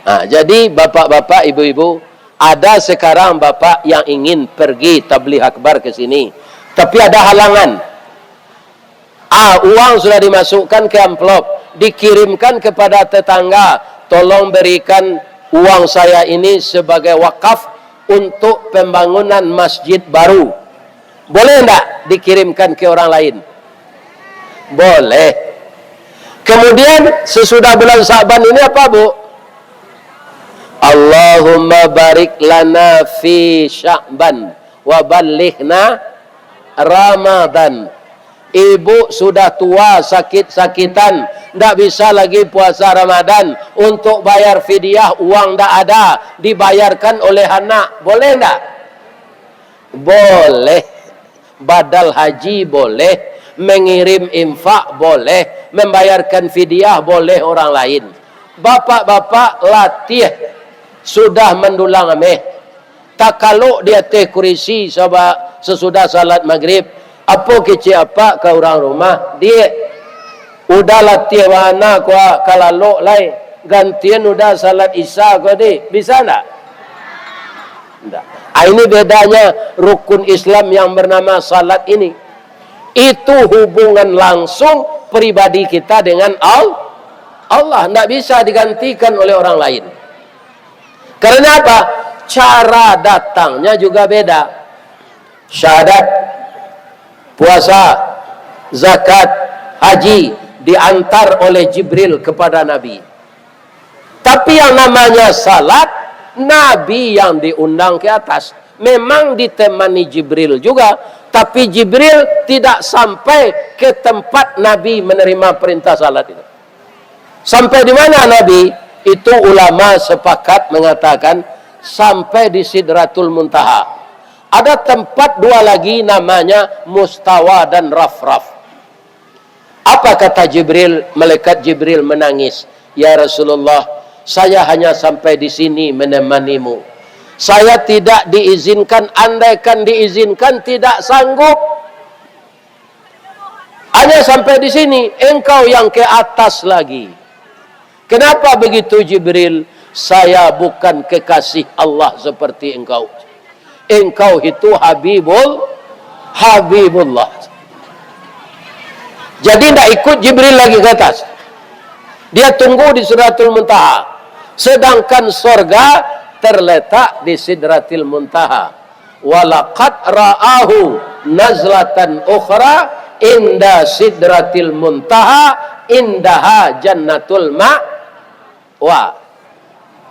Ha, jadi, bapak-bapak, ibu-ibu, ada sekarang bapak yang ingin pergi tabligh akbar ke sini, tapi ada halangan. Ah, uang sudah dimasukkan ke amplop, dikirimkan kepada tetangga, "Tolong berikan uang saya ini sebagai wakaf untuk pembangunan masjid baru." Boleh ndak dikirimkan ke orang lain? Boleh. Kemudian, sesudah bulan Sa'ban ini apa, Bu? "Allahumma barik lana fi Sya'ban wa ballighna Ramadan." Ibu sudah tua, sakit-sakitan, ndak bisa lagi puasa Ramadan. Untuk bayar fidyah, uang ndak ada, dibayarkan oleh anak. Boleh ndak? Boleh. Badal haji boleh, mengirim infak boleh, membayarkan fidyah boleh orang lain. Bapak-bapak, latih sudah mandulang ameh. Takalok di ateh kurisi saba-, sasudah salat Magrib. Apo kecek apak ka urang rumah, "Diak, udah latih bana ko, ka lalok lai. Gantian udah salat Isya ko, Dik." Bisa ndak? Ndak. Ah, ini bedanya rukun Islam yang bernama salat ini. Itu hubungan langsung pribadi kita dengan Al-, Allah. Ndak bisa digantikan oleh orang lain. Karena apa? Cara datangnya juga beda. Syahadat, puasa, zakat, haji diantar oleh Jibril kepada Nabi. Tapi yang namanya salat, Nabi yang diundang ke atas. Memang ditemani Jibril juga, tapi Jibril tidak sampai ke tempat Nabi menerima perintah salat itu. Sampai di mana Nabi? Itu ulama sepakat mengatakan sampai di Sidratul Muntaha. Ada tempat dua lagi namanya Mustawa dan Rafraf. Apa kata Jibril? Malaikat Jibril menangis, "Ya Rasulullah, saya hanya sampai di sini menemanimu. Saya tidak diizinkan, andaikan diizinkan, tidak sanggup. Hanya sampai di sini, engkau yang ke atas lagi." "Kenapa begitu, Jibril?" "Saya bukan kekasih Allah seperti engkau. Engkau itu Habibul, Habibullah." Jadi, ndak ikut Jibril lagi ke atas. Dia tunggu di Sidratul Muntaha. Sedangkan sorga terletak di Sidratil Muntaha. "Walaqad ra'ahu nazlatan ukhra inda Sidratil Muntaha, indaha Jannatul Ma'wa."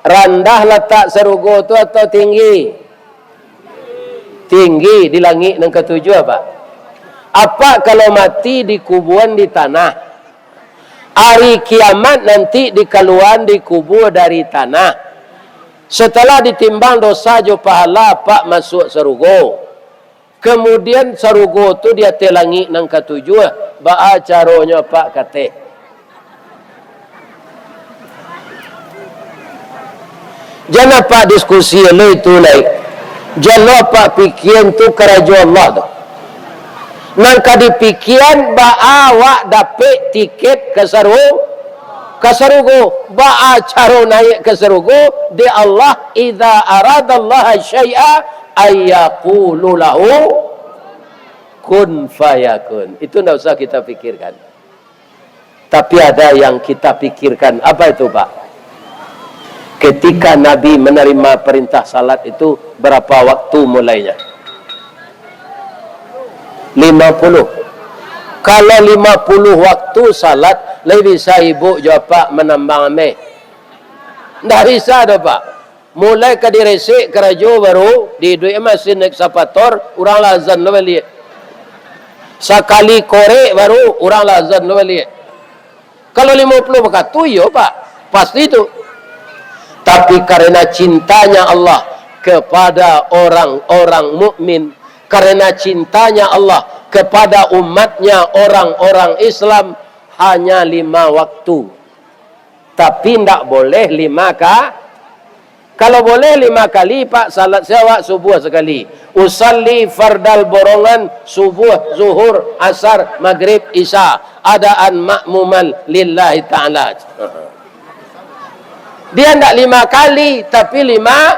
Randah latak sarugo tu atau tinggi? Tinggi, di langik nan katujuah, Pak. Apak kalau mati dikubuan di tanah. Ari kiamat nanti dikaluan dikubua dari tanah. Setelah ditimbang dosa jo pahala, apak masuak sarugo. Kemudian sarugo tu di ateh langik nan katujuah, baa caronyo apak kateh? Jan apak diskusi lo itu lai. Jan lo apak pikian tu karajo Allah tu. Nan ka dipikian, baa awak dapek tiket ka saru-, ka sarugo. Baa caro naiak ka sarugo? Dek Allah, "Idza aradallaha syai'a ayyaqulu lahu kun fayakun." Itu ndak usah kita pikirkan. Tapi ada yang kita pikirkan. Apa itu, Pak? Ketika Nabi menerima perintah salat itu, berapa waktu mulainya? Lima puluh. Kalau lima puluh waktu salat, lai bisa ibu jo apak manambang ameh? Ndak bisa doh, Pak. Mulai ka diresek karajo baru, diiduik masin ekskavator, urang lah azan lo baliak. Sakali korek baru, urang lah azan lo baliak. Kalau lima puluh waktu, iyo, Pak. Pasti tu. Tapi karena cintanya Allah kepada orang-orang mukmin, karena cintanya Allah kepada umatnya orang-orang Islam, hanya lima waktu. Tapi ndak boleh lima ka-, kalau boleh lima kali, Pak, salat se awak subuh sakali. Usalli fardal borongan, subuh, zuhur, asar, magrib, isya. Adaan makmuman lillahi ta'ala. Dia ndak lima kali, tapi lima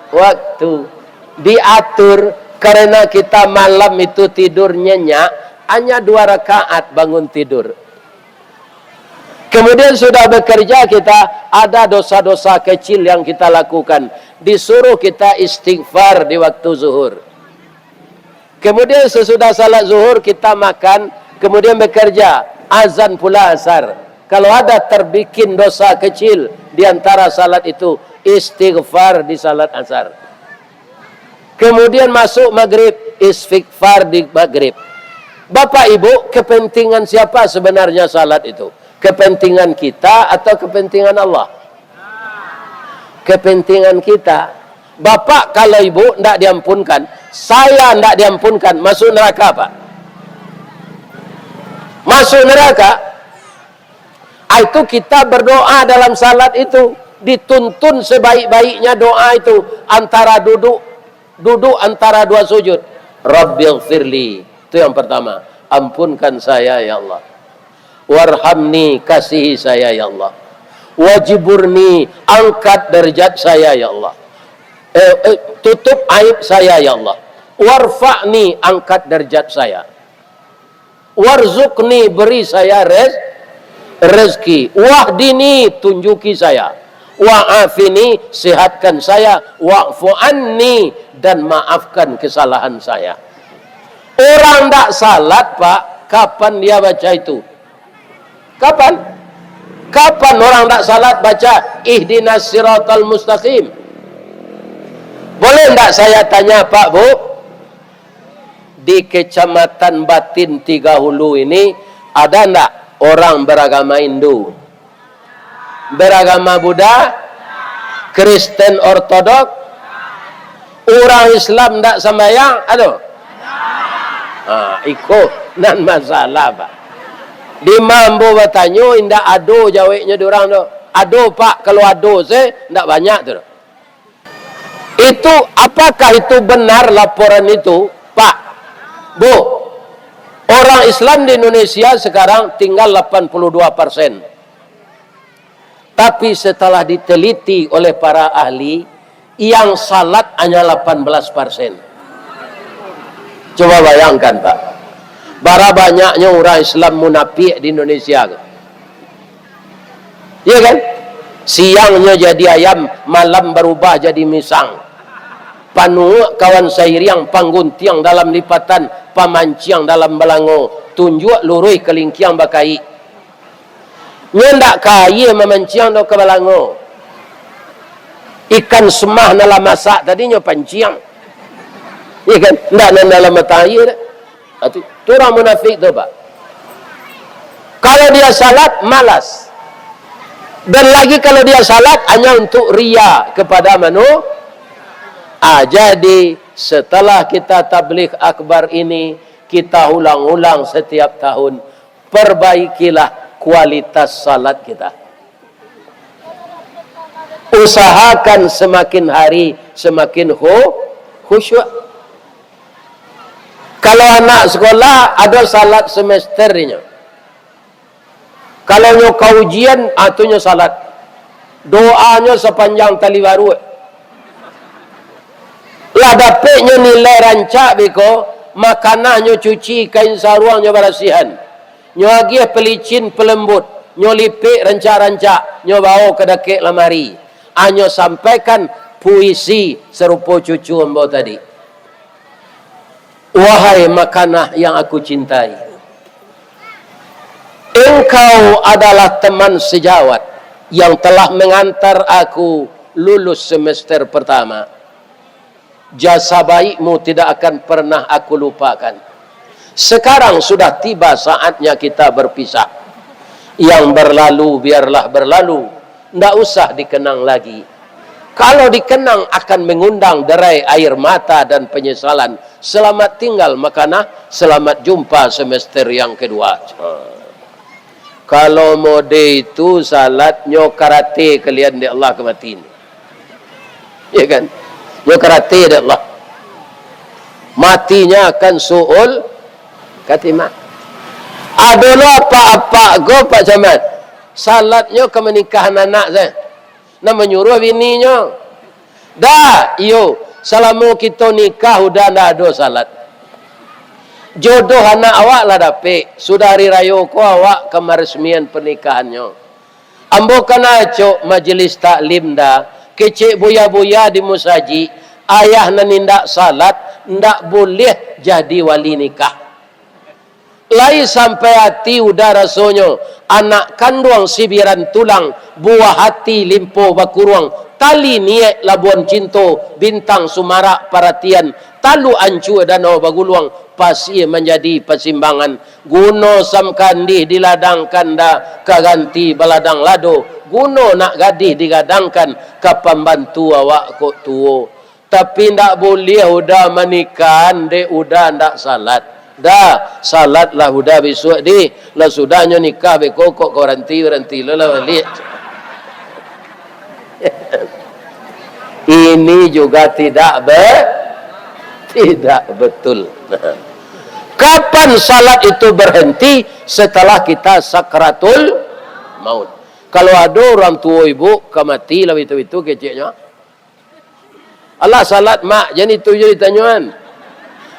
waktu. Diatur, karena kita malam itu tidur nyenyak, hanya dua rakaat bangun tidur. Kemudian sudah bekerja kita, ada dosa-dosa kecil yang kita lakukan. Disuruh kita istighfar di waktu zuhur. Kemudian sesudah salat zuhur kita makan, kemudian bekerja, azan pula asar. Kalau ada terbikin dosa kecil di antara salat itu, istighfar di salat asar. Kemudian masuk magrib, istighfar di magrib. Bapak Ibu, kepentingan siapa sebenarnya salat itu? Kepentingan kita atau kepentingan Allah? Kepentingan kita. Bapak, kalau ibu ndak diampunkan, saya ndak diampunkan, masuk neraka, Pak. Masuk neraka. Ah, itu kita berdoa dalam salat itu, dituntun sebaik-baiknya doa itu, antara duduk, duduk antara dua sujud. "Rabbighfirli." Itu yang pertama. "Ampunkan saya, ya Allah. Warhamni," kasihi saya, ya Allah. "Wajburni," angkat derajat saya, ya Allah. Eh, eh, tutup aib saya, ya Allah. "Warfa'ni," angkat derajat saya. "Warzuqni," beri saya rez-, rezeki. "Wahdini," tunjuki saya. "Wa'afini," sehatkan saya. "Wa'fu anni," dan maafkan kesalahan saya. Orang ndak salat, Pak, kapan dia baca itu? Kapan? Kapan orang ndak salat baca ihdinas siratal mustaqim? Boleh ndak saya tanya, Pak, Bu? Di Kecamatan Batin Tiga Hulu ini, ada ndak orang beragama Hindu? Beragama Buddha, Kristen Ortodok, urang Islam ndak sambayang, ado? Ha, iko nan masalah, Pak. Di ma ambo batanyo, indak ado jaweknyo di urang tu. Ado, Pak, kalau ado se, ndak banyak tu. Itu, apakah itu benar laporan itu, Pak? Bu, orang Islam di Indonesia sekarang tinggal delapan puluh dua persen. Tapi setelah diteliti oleh para ahli, yang salat hanya delapan belas persen. Coba bayangkan, Pak. Bara banyaknyo urang Islam munafik di Indonesia tu. Iya kan? Siangnyo jadi ayam, malam barubah jadi misang. Panuak kawan sairiang, pangguntiang dalam lipatan, pamanciang dalam balango, tunjuak luruih kalingkiang bakaik. Nyo ndak ka aia mamanciang doh, ka balango. Ikan semah nan lah masak tadi nyo panciang. Iya kan? Ndak nan dalam mata aia dak. Ha, tu, tu urang munafik tu, Pak. Kalau dia salat, malas. Dan lagi kalau dia salat hanya untuk riya kepada manu-, ah, jadi setelah kita tabligh akbar ini, kita ulang-ulang setiap tahun, perbaikilah kualitas salat kita. Usahakan semakin hari semakin khu-, khusyuk. Kalau anak sekolah, ado salat semester inyo. Kalau nyo ka ujian, ah, tu nyo salat. Doanyo sapanjang tali baruak. Lah dapek nyo nilai rancak beko, makanannyo cuci, kain saruang nyo barasiahan. Nyo agiah pelicin pelembut, nyo lipek rancak-rancak, nyo bawo ka dakek lamari. Ah, nyo sampaikan puisi sarupo cucu ambo tadi. Wahai makanah yang aku cintai, engkau adalah teman sejawat yang telah mengantar aku lulus semester pertama. Jasa baikmu tidak akan pernah aku lupakan. Sekarang sudah tiba saatnya kita berpisah. Yang berlalu biarlah berlalu, ndak usah dikenang lagi. Kalau dikenang akan mengundang derai air mata dan penyesalan. Selamat tinggal, makanah. Selamat jumpa semester yang kedua. Kalau mode itu salatnyo karate kalian dek Allah ka mati. Ya kan? Nyo karate dek Allah. Matinya akan su'ul khatimah. Ado lo apak-apak ko, Pak Camat. Salatnyo ka manikahan anak se. Nan manyuruah bininyo. Dah, iyo, salamo kito nikah udah ndak ado salat. Jodoh anak awak lah dapek, sudah hari rayo ko awak ka maresmian pernikahannyo. Ambo kana acok majelis taklim dah, kecek buya-buya di musajik, ayah nan indak salat, ndak buliah jadi wali nikah. Lai sampai ati udah rasonyo, anak kanduang sibiran tulang, buah hati limpo bakuruang, tali niaik labuan cinto, bintang sumarak paratian, taluk ancua danau baguluang, pasia manjadi pasimbangan, guno sam kandih diladangkan dah, ka ganti baladang lado, guno nak gadih digadangkan, ka pambantu awak kok tuo. Tapi ndak buliah udah manikah, dek udah ndak salat. Dah, salatlah udah bisuak di, lah sudahnyo nikah beko kok ka baranti, baranti lo lah baliak. Ini juga tidak be-, tidak betul. Kapan salat itu berhenti? Setelah kita sakratul maut. Kalau ado urang tuo ibu ka mati lah bitu-bitu keceknyo. Alah salat, Mak, jan itu jo ditanyoan.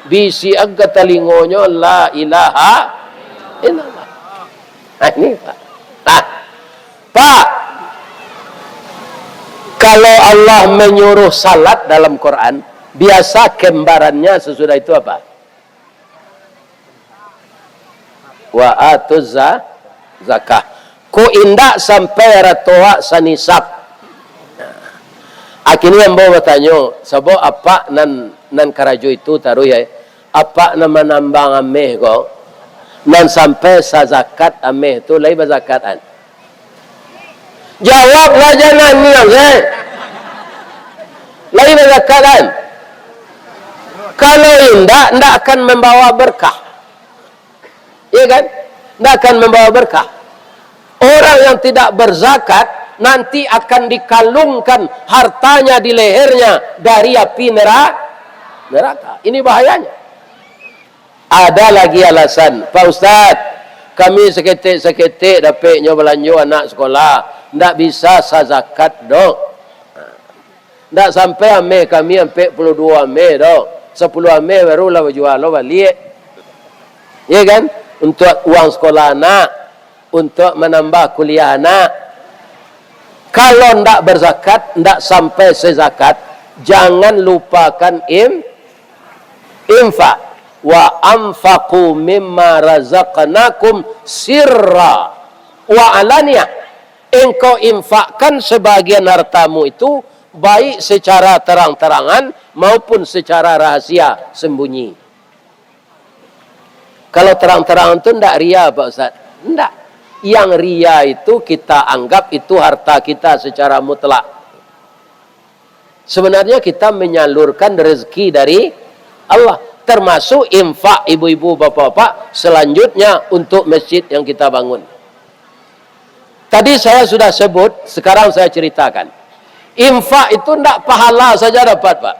Bisiakan ka talingonyo, "La ilaha illallah." Nah, ini, Pak. Nah, Pak, kalau Allah menyuruh salat dalam Quran, Biasa kembarannya sesudah itu apa? Wa atuz za-, zakah. Ko indak sampai arato awak sanisab. Akhirnyo ambo batanyo, sabab apak nan, nan karajo itu taruih, ai. Apak nan manambang ameh ko, nan sampai sazakat ameh tu, lai bazakat an? Jawablah, jangan niang, eh. Lai bazakat an? Kalau indak, ndak akan membawa berkah. Iya kan? Ndak akan membawa berkah. Orang yang tidak berzakat nanti akan dikalungkan hartanya di lehernya dari api nera-, neraka. Ini bahayanya. Ada lagi alasan, "Pak Ustaz, kami saketek-saketek dapeknyo balanjo anak sekolah, ndak bisa sazakat doh." Ndak sampai ameh kami ampek puluah duo ameh doh. Sapuluah ameh barulah bajua lo baliak. Iya kan? Untuak uang sekolah anak, untuak manambah kuliah anak. Kalau ndak berzakat, ndak sampai sezakat, jangan lupakan im-, infak. "Wa anfaqu mimma razaqnakum sirra wa alaniyah." Engkau infakkan sebagian hartamu itu, baik secara terang-terangan maupun secara rahasia, sembunyi. Kalau terang-terangan tu ndak ria, Pak Ustaz? Ndak. Yang ria itu kita anggap itu harta kita secara mutlak. Sebenarnya kita menyalurkan rezeki dari Allah, termasuk infak ibu-ibu, bapak-bapak, selanjutnya untuk masjid yang kita bangun. Tadi saya sudah sebut, sekarang saya ceritakan. Infak itu ndak pahala saja dapat, Pak.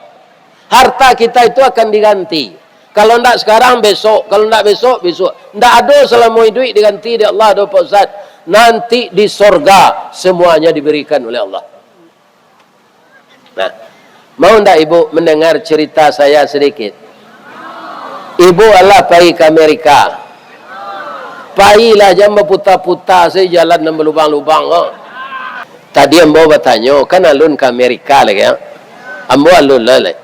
Harta kita itu akan diganti. Kalau ndak sekarang, besok. Kalau ndak besok, besok. Ndak ado selamo iduik diganti dek Allah doh, Pak Ustaz. Nanti di sorga semuanya diberikan oleh Allah. Nah, mau ndak ibu mendengar cerita saya sedikit? Ibu alah pai ka Amerika. Pailah, jan baputa-puta sajo jalan nan balubang-lubang ko. Tadi ambo batanyo, kan alun ka Amerika lai, ya? Ambo alun lah, lai.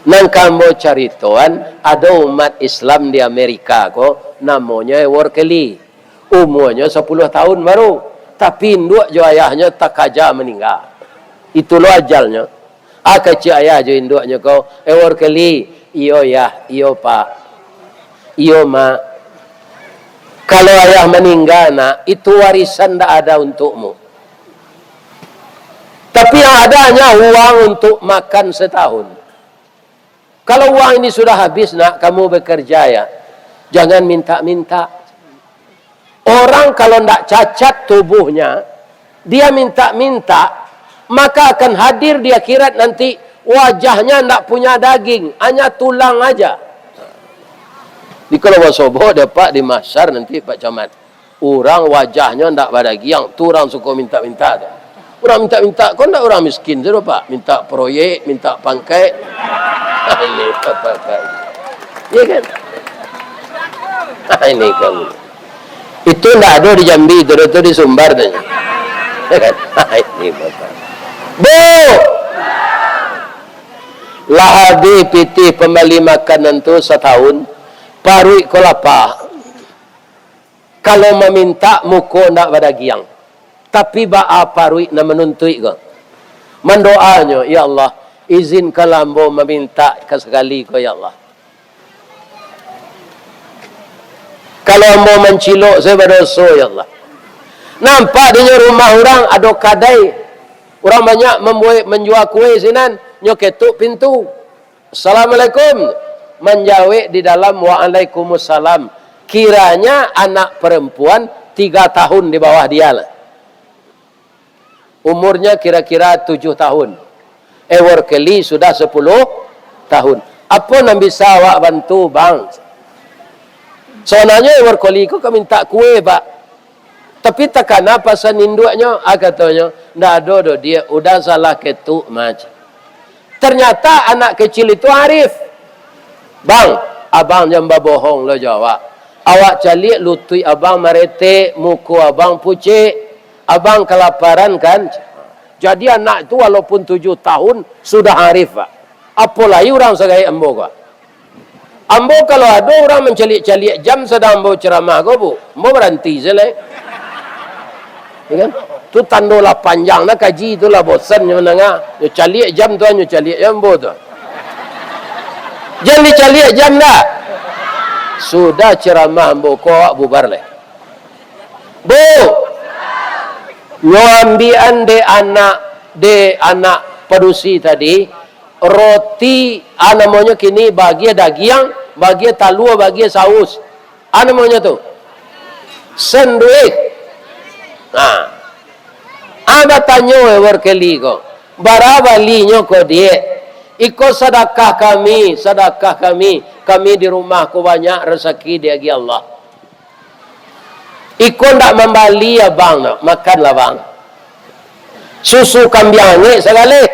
Nan ka ambo caritoan, ado umat Islam di Amerika ko, namonyo Howard Kelly. Umuanyo sapuluah tahun baru, tapi induak jo ayahnyo takaja maningga. Itu lo ajalnyo. Ah, kecek ayah jo induaknyo ko, "Howard Kelly." "Iyo, Yah. Iyo, Pak. Iyo, Mak. Kalau ayah maningga, Nak, itu warisan ndak ada untukmu. Tapi yang ada hanya uang untuk makan setahun. Kalau uang ini sudah habis, Nak, kamu bekerja, ya. Jangan minta-minta." Orang kalau ndak cacat tubuhnya, dia minta-minta, maka akan hadir di akhirat nanti, wajahnya ndak punya daging, hanya tulang aja. Di kalau basobok dapat di mahsyar nanti, Pak Camat. Urang wajahnyo ndak badagiang, tu urang suko mintak-mintak tu. Urang mintak-mintak ko ndak urang miskin tu doh, Pak. Mintak proyek, mintak pangkaik. Ini Bapak, Pak. Iya kan? Ini kamu. Itu ndak ado di Jambi tu, tu di Sumbar tu. Iya kan? Ini Bapak. Bu! Lah habih pitih pambali makanan tu satahun, paruik ko lapa. Kalau mamintak, muko ndak badagiang, tapi baa paruik nan manuntuik ko. Mandoanyo, "Ya Allah, izinkanlah ambo mamintak ka sakali ko, ya Allah. Kalau ambo mancilok, saya badoso, ya Allah. Nampak dinyo rumah urang ado kadai, urang banyak mambuek, manjua kue sinan, nyo ketuk pintu. 'Assalamualaikum.' Manjawek di dalam, 'Waalaikumsalam.' Kiranya anak perempuan tiga tahun di bawah dia lah. Umurnya kira-kira tujuh tahun. Howard Kelly sudah sepuluh tahun. Apo nan bisa awak bantu, Bang?" Sabananyo Howard Kelly ko ka mintak kue, Pak. Tapi takana pasan induaknyo, ah, katonyo, "Ndak ado doh, Diak, udah salah ketuk, Mas." Ternyata anak kecil itu arif. "Bang, abang jan babohong lo jo awak. Awak caliak lutuik abang maretek, muko abang pucek, abang kalaparan kan?" Jadi anak itu walaupun tujuh tahun sudah arif, Pak. Apo lai urang sagaek ambo ko. Ambo kalau ado urang mancaliak-caliak jam sadang ambo ceramah ko, Bu, ambo baranti se lai. Ya kan? Tu tando lah panjang lah kaji tu lah, bosan nyo mandanga. Nyo caliak jam tu, nyo caliak jam ambo tu. Jan dicaliak jam dah. Sudah ceramah ambo ko, awak bubar lai. Bu, nyo ambiakan dek anak, dek anak padusi tadi, roti, ah, namonyo kini bagian dagiang, bagian talua, bagian saus. Ah, namonyo tu? Senduik. Nah. Ah, batanyo, eh, warkeli ko. Bara balinyo ko, Diak? Iko sadakah kami, sadakah kami. Kami di rumah ko banyak rasaki diagiah Allah. Iko ndak mambali, abang, nak makanlah, bang. Susu kambiang angek sagaleh.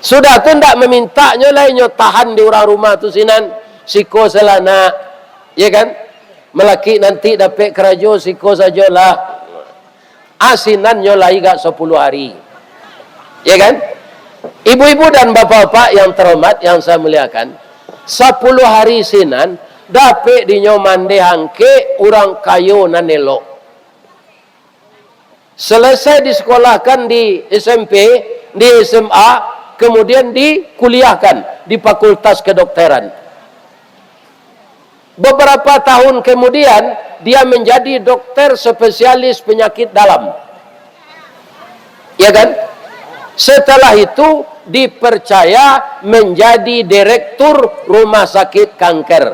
Sudah tu ndak mamintaknyo lai, nyo tahan di urang rumah tu sinan. Siko salah nak, ya kan? Malakik nanti dapek karajo, siko sajolah. Asinannyo lai gak sapuluah hari. Ya kan? Ibu-ibu dan bapak-bapak yang terhormat, yang saya muliakan, sapuluah hari sinan, dapek dinyo mandeh angkek urang kayo nan elok. Selesai disekolahkan di S M P, di S M A, kemudian dikuliahkan di Fakultas Kedokteran. Beberapa tahun kemudian, dia menjadi dokter spesialis penyakit dalam. Ya kan? Setelah itu, dipercaya menjadi direktur rumah sakit kanker.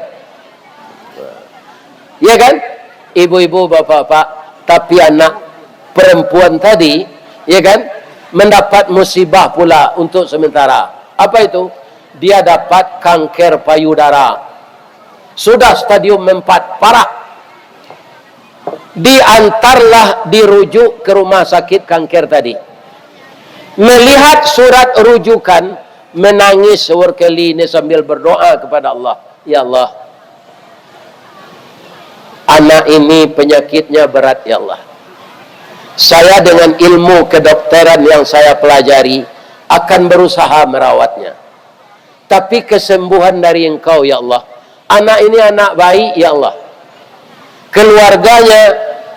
Ya kan? Ibu-ibu, bapak-bapak, tapi anak perempuan tadi, ya kan, mendapat musibah pula untuk sementara. Apa itu? Dia dapat kanker payudara. Sudah stadium empat, parah. Diantarlah, dirujuk ke rumah sakit kanker tadi. Melihat surat rujukan, menangis Warkeli ini sambil berdoa kepada Allah, "Ya Allah, anak ini penyakitnya berat, ya Allah. Saya dengan ilmu kedokteran yang saya pelajari akan berusaha merawatnya. Tapi kesembuhan dari Engkau, ya Allah. Anak ini anak baik, ya Allah. Keluarganya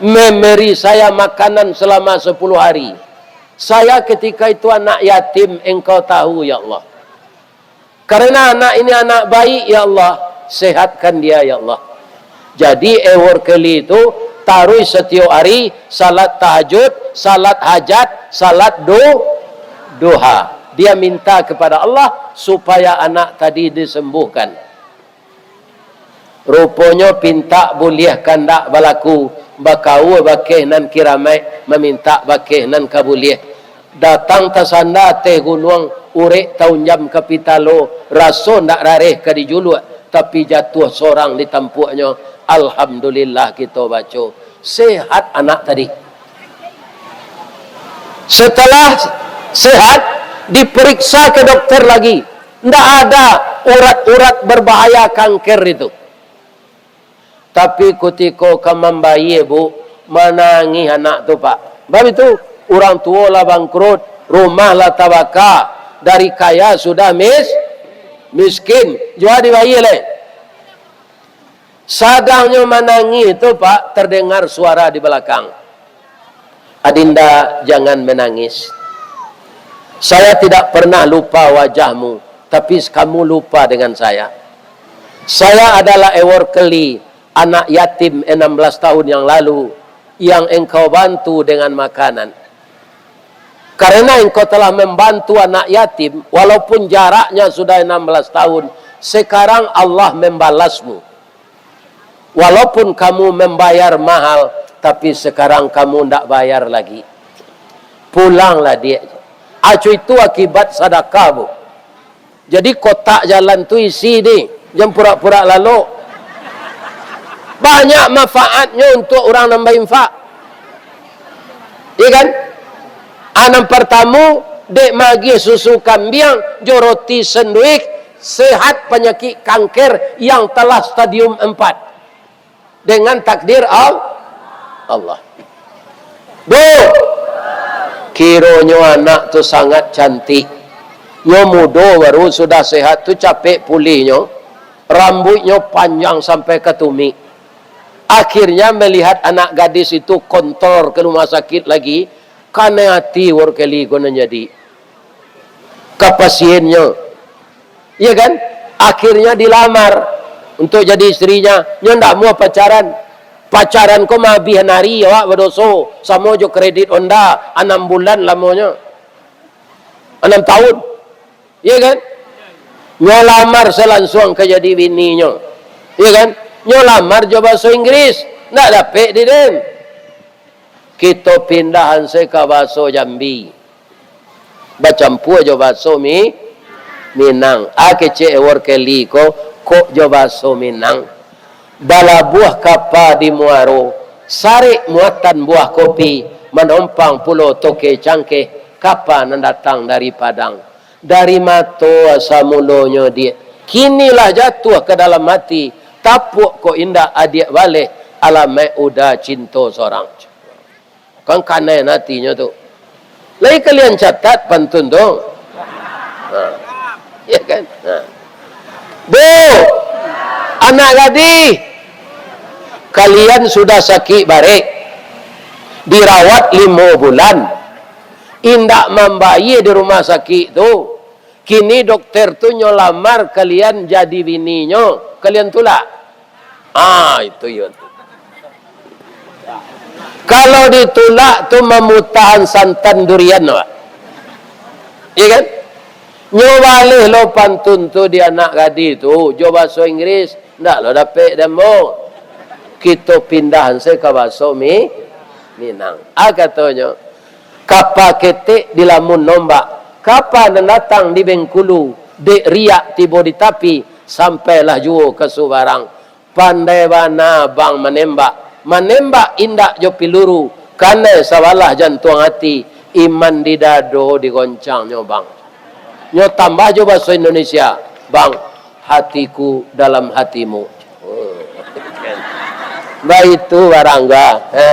memberi saya makanan selama sepuluh hari. Saya ketika itu anak yatim, Engkau tahu, ya Allah. Karena anak ini anak baik, ya Allah, sehatkan dia, ya Allah." Jadi, eh, Warkeli itu taruih setiap hari, salat tahajud, salat hajat, salat du-, duha. Dia minta kepada Allah supaya anak tadi disembuhkan. Ruponyo pintak buliah kandak balaku, bakaua bakeh nan kiramaik, mamintak bakeh nan ka buliah. Datang tasanda ateh gunuang, urek taunjam ka pitalo, raso ndak rareh ka dijuluak, tapi jatuah sorang di tampuaknyo. Alhamdulillah kito baco, sehat anak tadi. Setelah sehat, diperiksa ke dokter lagi. Ndak ada urat-urat berbahaya kanker itu. Tapi kutiko ka mambayie, Bu, manangih anak tu, Pak. Bab itu, urang tuo lah bangkrut, rumah lah tabaka, dari kaya sudah mis-, miskin. Jua dibayie lai. Sadangnyo manangih tu, Pak, terdengar suara di balakang, "Adinda, jangan menangis. Saya tidak pernah lupa wajahmu, tapi kamu lupa dengan saya. Saya adalah Eworkeli, anak yatim enam belas tahun yang lalu, yang engkau bantu dengan makanan. Karena engkau telah membantu anak yatim, walaupun jaraknya sudah enam belas tahun, sekarang Allah membalasmu. Walaupun kamu membayar mahal, tapi sekarang kamu ndak bayar lagi. Pulanglah, Diak." Acu itu akibat sadakah, Bu. Jadi, kotak jalan tu isi, di, jan purak-purak lalok. Banyak manfaatnyo untuk urang nan bainfak. Iya kan? A, nan partamo, dek maagiah susu kambiang jo roti sanduik, sehat panyakik kanker yang telah stadium empat. Dengan takdir Al-, Allah. Bu, kironyo anak tu sangat cantik. Nyo mudo baru, sudah sehat tu capek pulihnyo, rambuiknyo panjang sampai ka tumik. Akhirnya melihat anak gadis itu kontor ke rumah sakit lagi, kanai ati Ward Kelly ko nan jadi ka pasiennyo. Iya kan? Akhirnya dilamar untuk jadi istrinya. Nyo ndak amuah pacaran. Pacaran ko maabihan ari awak badoso, samo jo kredit Honda, anam bulan lamonyo. Anam tahun. Iya kan? Nyo lamar se lansuang ka jadi bininyo. Iya kan? Nyo lamar jo bahaso Inggris, ndak dapek di den. Kito pindahan se ka bahaso Jambi. Bacampua jo bahaso Mi-, Minang. A kecek Ward Kelly ko, kok jo bahaso Minang. Balabuah kapa di Muaro, sarek muatan buah kopi, manompang pulo toke cangkeh, kapa nan datang dari Padang. Dari mato asa mulonyo, Diak, kini lah jatuah ka dalam ati, tapuak kok indak adiak baleh, alamaik uda cinto sorang. Kan kanai atinyo tu. Lai kalian catat pantun tu? Ha. Ya kan? Ha. Bu, anak gadih, kalian sudah sakik barek, dirawat limo bulan, indak mambayia di rumah sakik tu. Kini dokter tu nyo lamar kalian jadi bininyo, kalian tulak? Ah, itu yo. Kalau ditulak tu mamutahan santan durian, Pak. Iya kan? Nyo baleh lo pantun tu di anak gadih tu, jo bahaso Inggris, ndak lo dapek demo. Kito pindahan se ka bahaso Mi-, Minang. Ah, katonyo, kapa ketek dilamun ombak, kapa nan datang di Bengkulu, dek riak tibo di tapi, sampailah juo ka subarang. Pandai bana bang manembak, manembak indak jo piluru, kanai sabalah jantuang ati, iman di dado digoncangnyo, bang. Nyo tambah jo bahaso Indonesia, bang, hatiku dalam hatimu. Oh. Baitu barang ga. Ha.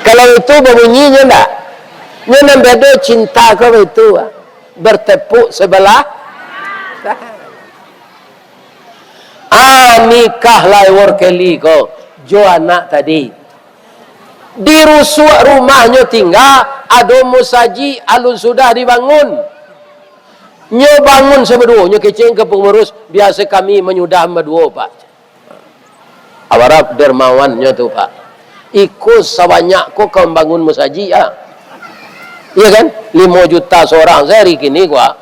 Kalau itu babunyinyo ndak? Nyo nan bedo cinta ko baitu, ah. Bertepuk sebelah. Ah, nikah lai Ward Kelly ko jo anak tadi. Di rusuak rumahnyo tingga, ado musajik alun sudah dibangun. Nyo bangun se baduo, nyo kecek ka pangurus, biaso kami manyudah baduo, Pak. Abarap dermawannyo tu, Pak. Iko sabanyak ko ka mambangun musajik, ah. Iya kan? Limo juta sorang se ari kini ko, ah.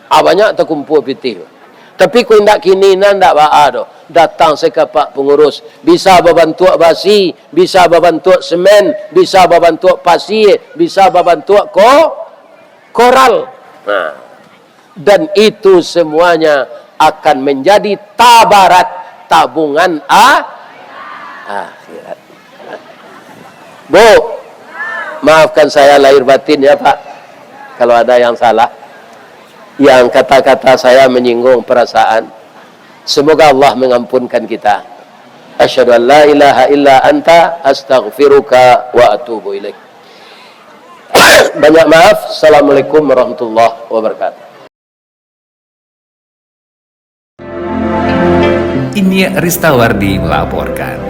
Ah, banyak takumpua pitih. Tapi kok indak kini, nan ndak baa doh. Datang se ka Pak Pangurus. Bisa babantuak basi, bisa babantuak semen, bisa babantuak pasie, bisa babantuak ko-, koral. Nah, dan itu semuanya akan menjadi tabarat tabungan a-, akhirat. Bu, maafkan saya lahir batin ya, Pak, kalau ada yang salah, yang kata-kata saya menyinggung perasaan. Semoga Allah mengampunkan kita. Asyhadu an la ilaha illa anta, astaghfiruka wa atubu ilaik. Banyak maaf. Assalamualaikum warahmatullahi wabarakatuh. Inyiak Ristawardi melaporkan.